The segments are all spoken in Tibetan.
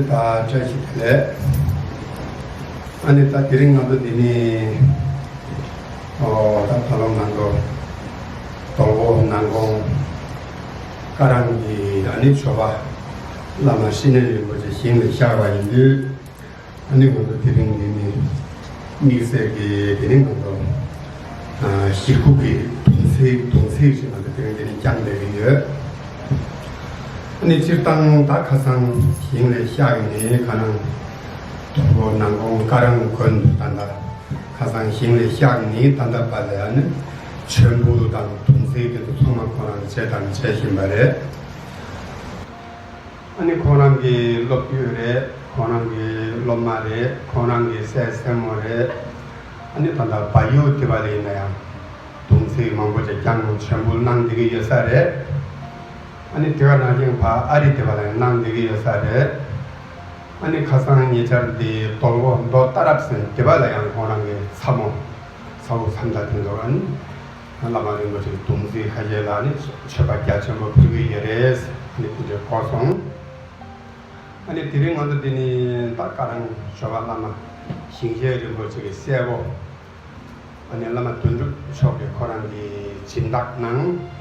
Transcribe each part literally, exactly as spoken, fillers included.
ད་བཀྲ་ཤིས་བདེ་ལེགས། ཨ་ནི་ད་དེ་རིང་ང་ཚོ་འདི་ནི་ཨོ་ད་ད་ལོ་ང་ཚོ་དོལ་པོ་ནང་ཁོངས་ཀ་རང་གི་ཨ་ནི་ཇོ་བོ་བླ་མ་བསྟི་གནས་རིན་པོ་ཆེ་ཞིང་ལས་གཤེགས་པ་ཡིན་དུས། ཨ་ནི་ང་ཚོ་དེ་རིང་འདི་ནི་དམིགས་བསལ་གྱི་དེ་རིང་ང་ཚོ་ཨ་གཞིས་ཁུག་གི་གདུང་སེམས་གདུང་སེམས་ཞིག་ང་ཚོ་དེ་རིང་འདི་ནི་བསྐྱངས་བསྡད་ཀྱི་ཡོད། ཨ་ནི་སྤྱིར་བཏང་ད་ཁ་སང་ཞིང་ལས་གཤེགས་ནས་ཁ་ནང་དོལ་པོ་ནང་ཁོངས་ཀ་རང་དགོན་དུ་ད་ལྟ་ཁ་སང་ཞིང་ལས་གཤེགས་ནས་ད་ལྟ་བར་ལ་ཨ་ནི་མཆོད་འབུལ་དང་གདུང་སེམས་དེ་ཚོ་ཚང་མ་ཁོ་རང་བྱས་དང་བྱེད་བཞིན་པ་རེད། ཨ་ནི་ཁོང་རང་གི་སློབ་བརྒྱུད་རེད། ཁོང་རང་གི་སློབ་མ་རེད། ཁོང་རང་གི་སྲས་སྲས་མོ་རེད། ཨ་ནི་ད་ལྟ་བལ་ཡུལ་དེ་བ་ལ་ཡིན་ན་ཡང་གདུང་སེམས་མང་པོ་ཅིག་བསྐྱངས་མཆོད་འབུལ་གནང་བསྡད་ཀྱི་ཡོད་ས་རེད། ཨ་ནི་དེ་ག་ནང་བཞིན་ཕ་ཨ་རི་དེ་བ་ལ་ཡང་གནང་བསྡད་ཀྱི་ཡོད་ས་རེད། ཨ་ནི་ཁ་སང་ཉེ་ཆར་དེ་དོལ་པོ་མདོ་སྟ་རབ་ཟེར་དེ་བ་ལ་ཡང་ཁོང་རང་གི་ཚ་མོ་ཚ་བོ་ཚ་མོ་དེ་ཚོ་ཨ་ནི། བླ་མ་རིན་པོ་ཆེའི་གདུང་སེམས་ཁ་ཤས་ལ་ནི་མཆོད་པ་རྒྱ་ཆེན་པོ་ཕུལ་གྱི་ཡོད་རེད། ནི་དེ་འདྲའི་གོ་སོང་། ཨ་ནི་དེ་རིང་ང་ཚོ་འདི་ནི་ད་ཀ་རང་ཇོ་བོ་བླ་མ་ཞིང་གཤེགས་རིན་པོ་ཆེ་གི་སྲས་པོ། ཨ་ནི་བླ་མ་དོན་གྲུབ་མཆོག་གི་ཁོ་རང་གི་སྦྱིན་བདག་གནང་།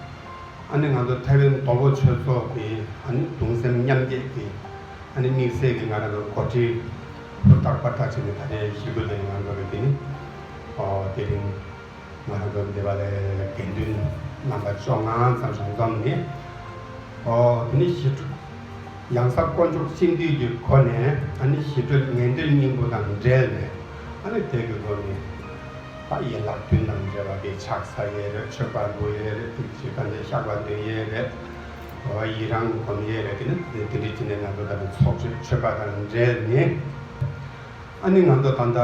ཨ་ནི་ང་ཚོ་ཐའེ་ཝན་དོལ་པོ་ཆོས་ཚོགས་ཀྱི་ཨ་ནི་གདུང་སེམས་མཉམ་སྐྱེད་ཀྱི་ཨ་ནི་དམིགས་བསལ་གྱི་ང་རང་ཚོ་འགོ་ཁྲིད་ཧུར་ཐག་པར་ཐག་བྱས་ནས་ད་ལྟའི་ཞི་རྒོལ་ལས་ང་ཚོ་གི་དེ་ནི་ཨོ་དེ་རིང་། ང་རང་ཚོ་འདི་བ་ལས་དགེ་འདུན་རྣམ་པ་བཅོ་ལྔ་ཙམ་ཞིག་འཛོམས་ནས། ཨོ་དེ་ནི་ཞི་ཁྲོ། ཡང་ས་དཀོན་མཆོག་སྤྱི་འདུས་ཀྱི་སྒོ་ནས་ཨ་ནི་ཞི་ཁྲོའི་ངན་འགྲེལ་སྙིང་པོ་དང་འབྲེལ་ནས་ཨ་ནི་དེ་གི་སྒོ་ནས་ད་ཡན་ལག་བདུན་དང་འབྲེལ་བ་དེ་ཕྱག་འཚལ་ཡས་རེད། མཆོད་པ་འབུལ་ཡས་རེད། ཐུགས་རྗེ་ཆེ་བཀའ་འདི་བཤགས་པ་འདོན་ཡས་རེད། ཨོ་ཡི་རང་སྒོམ་ཡས་རེད། དེ་ནི་དེ་འདྲའི་ཅི་ནས་ང་ཚོ་ད་ནི་ཚོགས་མཆོད་མཆོད་པ་དང་འབྲེལ་ནས། ཨ་ནི་ང་ཚོ་ད་ལྟ་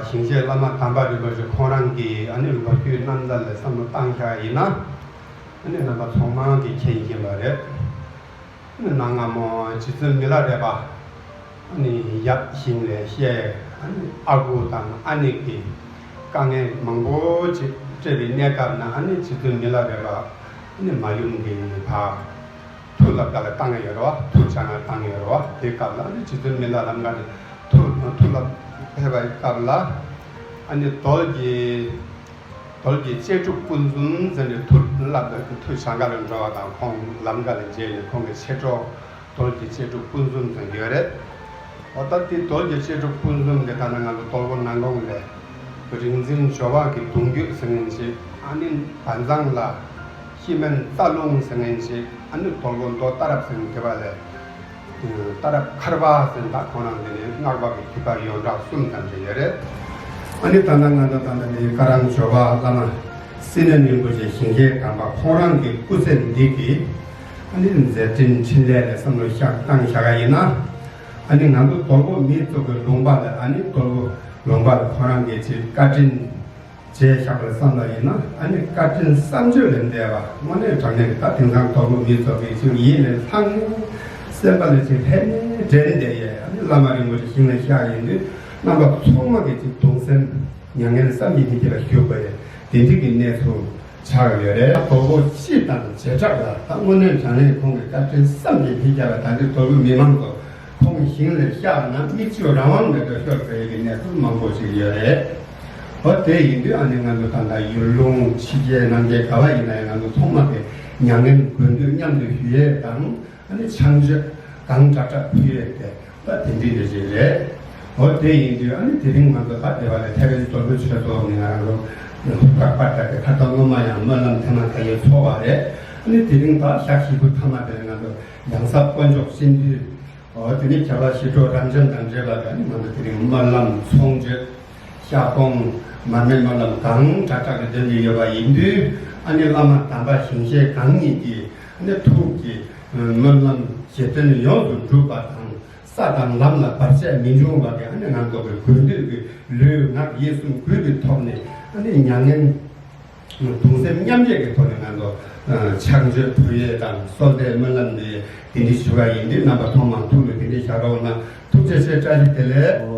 ཞིང་གཤེགས་བླ་མ་དམ་པ་རིན་པོ་ཆེ་ཁོང་རང་གི་ཨ་ནི་ལོ་རྒྱུས་རྣམ་ཐར་ལ་བསམ་བློ་བཏང་བཞག་ཡིན་ན། ཨ་ནི་རྣམ་པ་ཚང་མ་གིས་མཁྱེན་བཞིན་པ་རེད། ཨ་ནི་གནའ་སྔ་མོ་རྗེ་བཙུན་མི་ལ་རས་པ་ཨ་ནི་ཡབ་ཞིང་ལས་གཤེགས། ཨ་ནི་ཨ་ཁུ་དང་ཨ་ནེ་གི་དཀའ་ངལ་མང་པོ་ཅིག་འཕྲད་པའི་གནས་སྐབས་ན་ཨ་ནི་རྗེ་བཙུན་མི་ལ་རས་པ་ཨ་ནི་མ་ཡུམ་གྱི་ཕ། མཐུ་ལ་བཀའ་ལ་བཏང་ཡོད་རེད་བ། མཐུ་བྱ་ན་བཏང་ཡོད་རེད་བ། དེ་སྐབས་ལ་ནི་རྗེ་བཙུན་མི་ལ་ལམ་ཀ་ནས་མཐུ་མཐུ་ལ་ཕེབས་པའི་སྐབས་ལ་ཨ་ནི་རྡོ་རྗེ་རྡོ་རྗེ་གཅེས་ཕྲུག་སྐུ་འཛོམས་ཟེར་ནས་མཐུ་བླངས་ཏེ་མཐུ་བྱ་ཀ་ལ་འགྲོ་བ་དང་ཁོང་ལམ་ཀ་ལ་མཇལ་ནས་ཁོང་གི་མཆེད་གྲོགས་རྡོ་རྗེ་གཅེས་ཕྲུག་སྐུ་འཛོམས་ཟེར་ཡོད་རེད། འོ་ད་དེ་རྡོ་རྗེ་གཅེས་ཕྲུག་སྐུ་འཛོམས་དེ་ད་ནི་ང་ཚོ་དོལ་པོ་ནང་ཁོངས་ལས། རིག་འཛིན་ཇོ་བོ་གི་གདུང་རྒྱུད་ཟེར་མཁན་ཅིག་ཨ་ནི་བ་ཛང་ལ་ཤི་མན་རྟ་ལུང་ཟེར་མཁན་ཅིག་ཨ་ནི་དོལ་པོ་མདོ་སྟ་རབ་ཟེར་མཁན་དེ་བ་ལས། སྟ་རབ་མཁར་པ་ཟེར་ད་ཁོང་རང་དེ་ནི་སྔགས་པ་གི་ཁྱད་པར་ཡོངས་གྲགས་གསུམ་ཙམ་ཅིག་ཡོད་རེད། ཨ་ནི་ད་ལྟ་ང་ཚོ་ད་ལྟ་ནི་ཀ་རང་ཇོ་བོ་བླ་མ་བསྟི་གནས་རིན་པོ་ཆེ་ཞིང་གཤེགས་དམ་པ་ཁོང་རང་གི་སྐུ་ཚེ་འདི་གི་ཨ་ནི་མཛད་འཕྲིན་འཕྲིན་ལས་ལ་བསམ་བློ་བཞག་བཏང་བཞག་ག་ཡིན་ན། ཨ་ནི་ང་ཚོ་དོལ་པོ་མི་ཚོ་གི་ལུང་པ་ལ་ཨ་ནི་དོལ་པོ་ལུང་པ་ལ་ཁོ་རང་གི་ཅིག་བཀའ་དྲིན་བྱས་བཞག་པ་ལ་བསམ་པ་ཡིན་ན། ཨ་ནི་བཀའ་དྲིན་བསམ་བརྗོད་ལས་འདས་པ་དངོས་གནས་དྲང་གནས་ཀྱི་ད་དེང་སང་དོལ་པོ་མི་ཚོ་གི་ཅིག་ཡིད་ལས་ལྷང་ངེ་སེམས་པ་ལ་ཅིག་ལྷད་ནས་དྲན་བསྡད་ཡས། ཨ་ནི་བླ་མ་རིན་པོ་ཆེ་ཞིང་ལས་གཤེགས་ཡིན་དུས་རྣམ་པ་ཚང་མ་གི་ཅིག་གདུང་སེམས་མྱ་ངན་བསམ་གྱིས་མི་ཁྱབ་པ་ཞུགས་པ་ཡིན། དེ་འདྲ་གི་གནས་ཚུལ་ཆགས་ཡོད་རེད། དོལ་པོ་སྤྱི་དང་བྱེ་བྲག་ལ་ད་དངོས་གནས་དྲང་གནས་ཁོང་གི་བཀའ་དྲིན་བསམ་གྱིས་མི་ཁྱབ་པ། ད་འདི་དོལ་པོ་མི་མང་ཚོ་ཁོང་གི་ཞིང་ལས་གཤེགས་ན་མིག་ཆུ་རང་དབང་མེད་པར་ཤོར་བའི་གི་གནས་ཚུལ་མང་པོ་ཞིག་ཡོད་རེད། འོ་དེ་ཡིན་དུས་ཨ་ནི་ང་ཚོ་ད་ལྟ་ཡུལ་ལུང་ཕྱི་རྒྱལ་ནང་རྒྱལ་ག་བ་ཡིན་ན་ཡང་ང་ཚོ་ཚང་མ་གི་མྱ་ངན་གུས་འདུད་མཉམ་དུ་ཞུ་ཡས་དང་། ཨ་ནི་ཕྱག་མཆོད་གང་དྲག་དྲག་ཕུལ་ཡས་དེ། ད་དེ་འདྲའི་འདྲ་ཅིག་རེད། འོ་དེ་ཡིན་དུས་ཨ་ནི་དེ་རིང་ང་ཚོ་ད་དེ་བ་ལས་ཐའེ་ཝན་དོལ་པོ་ཆོས་ཚོགས་ནས་ང་རང་ཚོ་ཧུར་ཐག་པར་བཏབ་པའི་ཁ་ཐོག་སྔོན་མ་ཡང་སྨོན་ལམ་ཐེངས་མ་ད་ཡོད་ཚོགས་པ་རེད། ཨ་ནི་དེ་རིང་ད་ཞག་བཞི་པོ་མཐའ་མ་དེ་ལ་ང་ཚོ་ཡང་ས་དཀོན་མཆོག་སྤྱི་འདུས། འོ་དེ་ནས་བྱ་བ་ཞི་ཁྲོ་རབ་འབྱམས་དང་འབྲེལ་བ་ད་ནི་ང་ཚོ་དེ་རིང་སྨོན་ལམ་ཚོགས་མཆོད། ཤ་སྐོང་མར་མེ་སྨོན་ལམ་གང་དྲག་དྲག་གི་འདོན་གྱི་ཡོད་པ་ཡིན་དུས། ཨ་ནི་བླ་མ་དམ་པ་ཞིང་གཤེགས་གང་ཉིད་ཀྱི་ཨ་ནི་ཐུགས་ཀྱི་སྨོན་ལམ་རྗེས་བསྟན་ཡོངས་སུ་འགྲུབ་པ་དང་། ས་དང་ལམ་ལ་བར་ཆད་མི་འབྱུང་བ་གི་ཨ་ནི་ང་ཚོ་གི་དགོས་འདོད་ཀྱི་ལུས་ངག་ཡིད་གསུམ་གུས་པའི་ཐོག་ནས་ཨ་ནི་མྱ་ངན་གདུང་སེམས་མཉམ་སྐྱེད་ཀྱི་ཐོག་ནས་ང་ཚོ་ཕྱག་མཆོད་ཕུལ་ཡས་དང་གསོལ་འདེབས་སྨོན་ལམ་འདེབས་ཡས་དེ་འདྲ་ཞུ་བ་ཡིན་དུས། རྣམ་པ་ཚང་མ་ཐུགས་ལ་དེ་འདྲ་བཞག་རོགས་གནང་། ཐུགས་རྗེ་ཆེ། བཀྲ་ཤིས་བདེ་ལེགས།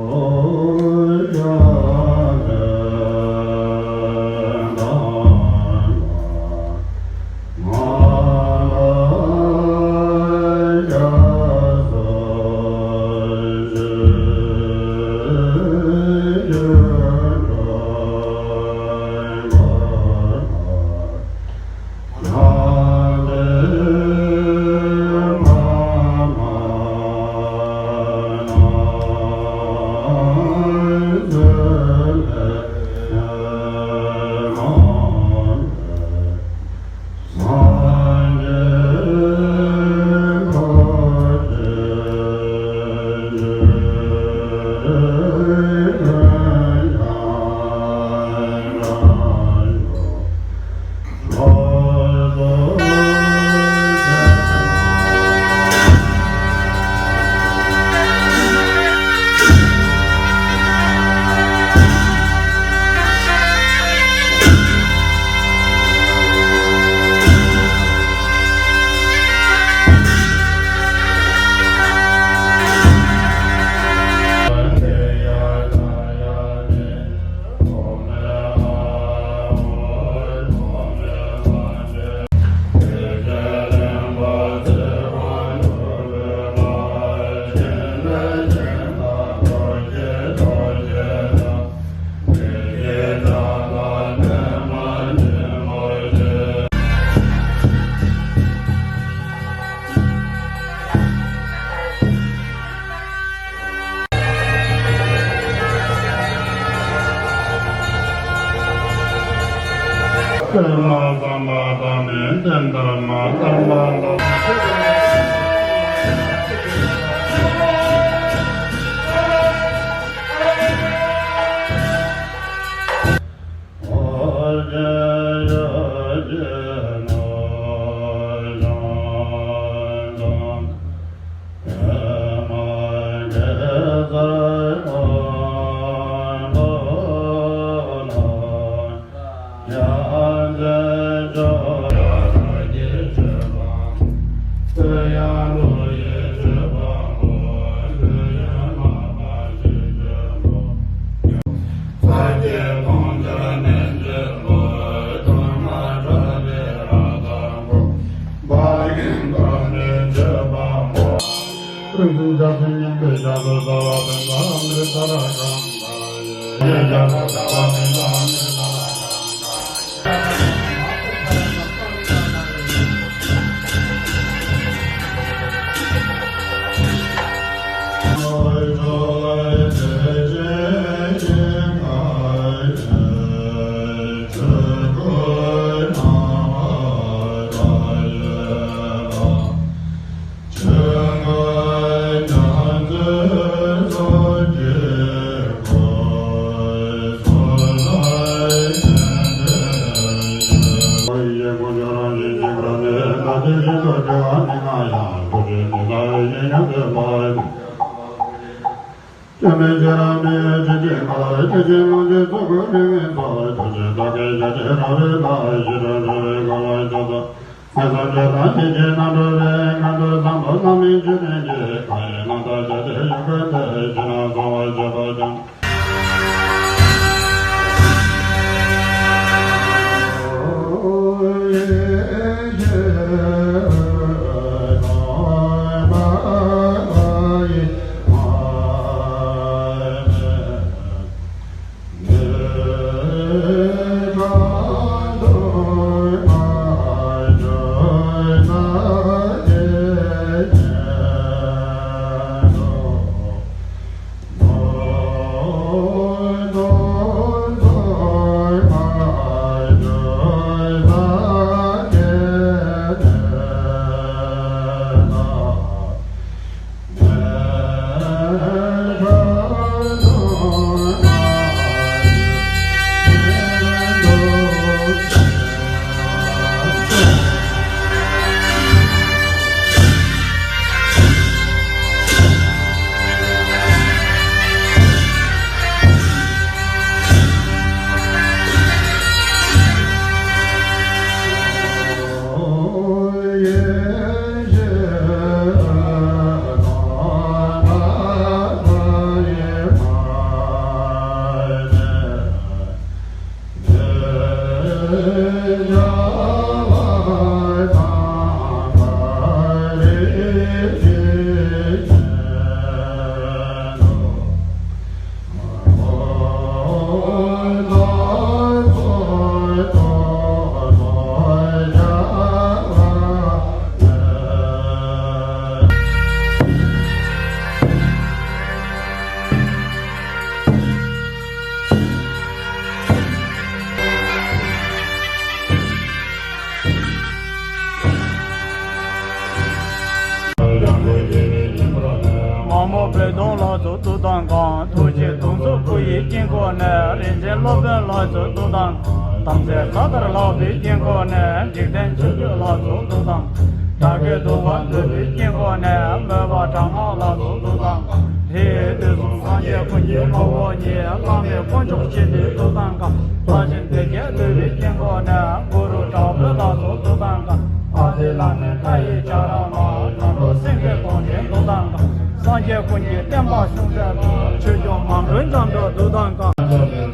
པདྨ་སམ་བྷ་ཝ་ནི་ཏནྟ་རྨ་ཏནྟ་ལ། མ་མོ་བོ་དོང་ལ་སོགས་ཐུགས་དམ་བསྐང་། ཐུགས་རྗེ་དུང་འཚོ་སྐུ་ཡི་དཀྱིལ་འཁོར་ནས། རིན་ཆེན་སློབ་དཔོན་ལ་སོགས་ཐུགས་དམ་བསྐང་། དམ་རྫས་བཀའ་ལྟར་བཀླག་པའི་དཀྱིལ་འཁོར་ནས། འཇིག་རྟེན་མཆོད་བརྗོད་ལ་སོགས་ཐུགས་དམ་བསྐང་། དགྲ་བགེགས་འདུལ་བ་མཛད་པའི་དཀྱིལ་འཁོར་ནས། མོས་པ་དྲག་སྔགས་ལ་སོགས་ཐུགས་དམ་བསྐང་། དེ་ཡི་དུས་གསུམ་སངས་རྒྱས་ཀུན་གྱི་ངོ་བོ་ཉིད། བླ་མེད་དཀོན་མཆོག་སྤྱི་དེས་ཐུགས་དམ་བསྐང་། ལྷ་སྦྱིན་སྡེ་བརྒྱད་འདུལ་བའི་དཀྱིལ་འཁོར་ནས། གུ་རུ་དྲག་པོ་ལ་སོགས་ཐུགས་དམ་བསྐང་། ཨ་ཏི་བླ་མའི་ལྷ་ཡི་བྱ་ར་མ། ལྷ་འགྲོ་སེང་གེ་གདོང་ཅན་ཐུགས་དམ་བསྐང་། སངས་རྒྱས་ཀུན་གྱི་བསྟན་པ་སྲུང་མཛད་པ། ཆོས་སྐྱོང་མ་མགོན་རྒྱ་མཚོ་ཐུགས་དམ་བསྐང་།